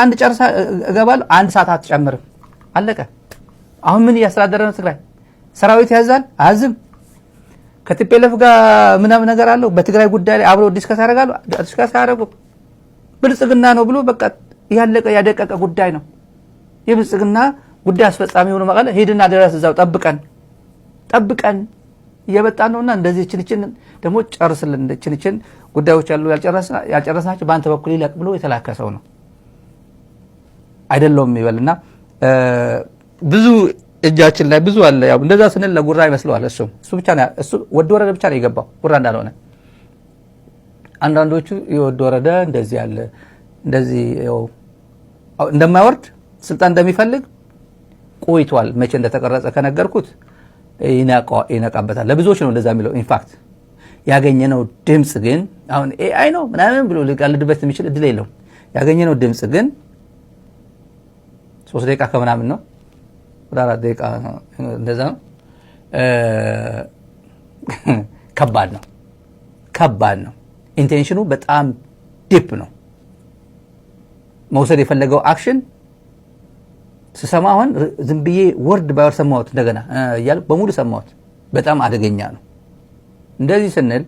አንድ ጨርሳ እገባለሁ። አንድ ሰዓት አትጨምርም። አለቀ። አሁን ምን እያስተዳደረ ነው? ትግራይ ሰራዊት ያዛል አያዝም? ከ TPLF ጋር ምናምን ነገር አለው። በትግራይ ጉዳይ ላይ አብሮ discuss ያደርጋሉ? Discuss አያደርጉም። ብልጽግና ነው ብሎ በቃ ያለቀ ያደቀቀ ጉዳይ ነው። የብልጽግና ጉዳይ አስፈጻሚ ሆኖ መቀለ ሄድና ድረስ እዛው ጠብቀን ጠብቀን እየመጣን ነውና እንደዚህ ችንችን ደግሞ ጨርስልን፣ ችንችን ጉዳዮች ያሉ ያልጨረስናቸው በአንተ በኩል ይለቅ ብሎ የተላከ ሰው ነው አይደለውም ይበልና ብዙ እጃችን ላይ ብዙ አለ። ያው እንደዛ ስንል ለጉራ ይመስለዋል። እሱም እሱ ብቻ ነው፣ እሱ ወዲ ወረደ ብቻ ነው የገባው ጉራ እንዳልሆነ። አንዳንዶቹ የወዲ ወረደ እንደዚህ ያለ እንደዚህ ያው እንደማይወርድ ስልጣን እንደሚፈልግ ቆይቷል። መቼ እንደተቀረጸ ከነገርኩት ይነቃበታል። ለብዙዎች ነው እንደዛ የሚለው። In fact ያገኘነው ድምፅ ግን አሁን AI ነው ምናምን ብሎ ሊቀልድበት የሚችል እድል የለውም። ያገኘነው ድምፅ ግን 3 ደቂቃ ከምናምን ነው፣ ወደ 4 ደቂቃ እንደዛ ነው። ከባድ ነው፣ ከባድ ነው። Intention ኑ በጣም deep ነው። መውሰድ የፈለገው action ስሰማ አሁን ዝም ብዬ word by word ሰማሁት፣ እንደገና እያልኩ በሙሉ ሰማሁት። በጣም አደገኛ ነው። እንደዚህ ስንል